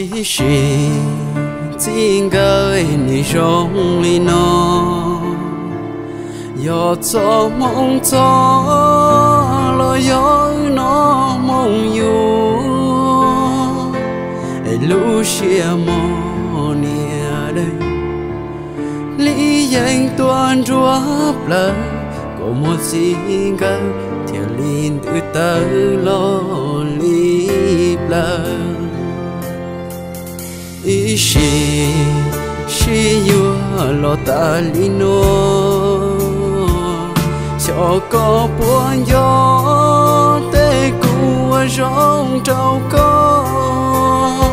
Ib sim txij nkawm nim zoo li no, yog txoj hmoov txog los yog wb noj hmoov yuav, es lub siab mos niam deev li yeej tuaj nruab plaws, kua muag txij nkawm thiaj li ntws tawm los li plaws. Ib sim sib yuav los tas li no, xyov koj puas nco tej kuv ua zoo rau koj.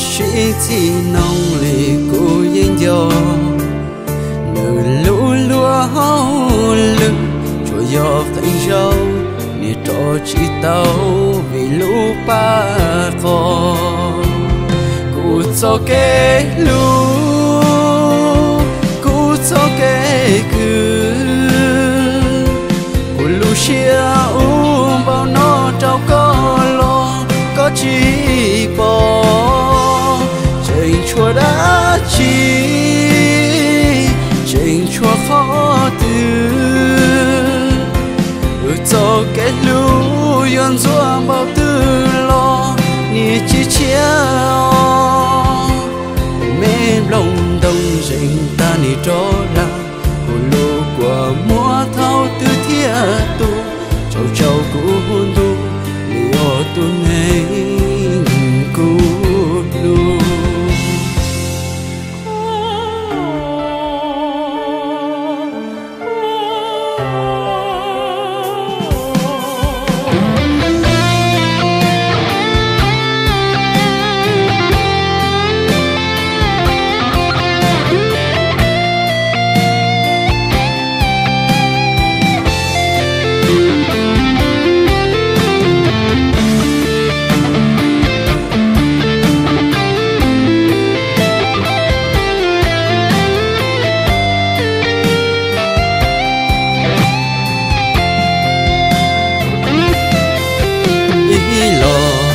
Sib txij noog li kuv yeej nco, nws lub luag hauj lwm tsuas yog qee zaug, niam rov tsis tau vim lub paj qos. Kuv txoj kev hlub, kuv txoj kev khwv, kuv lub siab ub npaum no rau koj los koj tsis pom. Tseem tshuav dab tsi, tseem tshuav qhov twg, wb txoj kev hlub yuav ntxuaj npaum twg los niam tsis tshiab os. Me nplooj ntoo zeeg tag nim rov hla, kuv lub kua muag thaum twg thiaj tu. Tsaug tsaug kuv ntuj, li os tus neeg kuv hlub. Ib los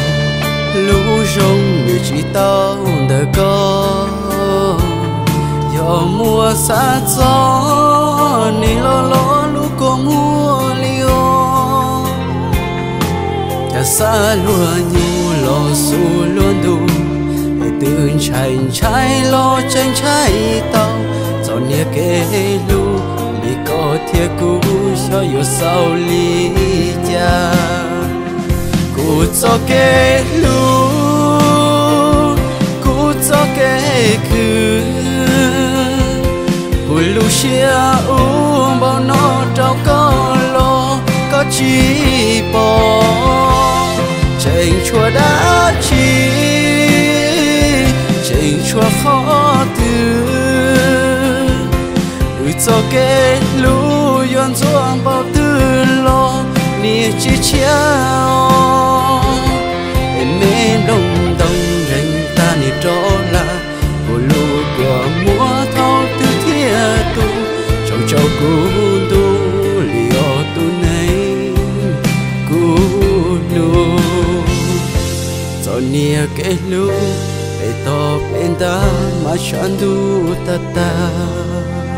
lub zoo nws tsis tau ntawm koj, yog muaj xav txog nim los los lub kua muag li os. Cas xav luag nyuj los xub luag ntuj, es twb ntshai ntshai los tseem ntshai tau. Txom nyem kev hlub, vim koj thiab kuv xyov yuav xaus li cas. Kuv txoj kev hlub, kuv txoj kev khwv, kuv lub siab ub npaum no rau koj los koj tsis pom. Tseem tshuav dab tsi, tseem tshuav qhov twg, wb txoj kev hlub yuav ntxuaj npaum twg los niam tsis tshiab os. Es me nplooj ntoo nreeg tag nim rov hla, kuv lub kua muag thaum twg thiaj tu. Tsaug tsaug kuv ntuj, li os tus neeg kuv hlub. Txom nyem kev hlub, peb tog peb ntag mas tshav ntuj tag tag.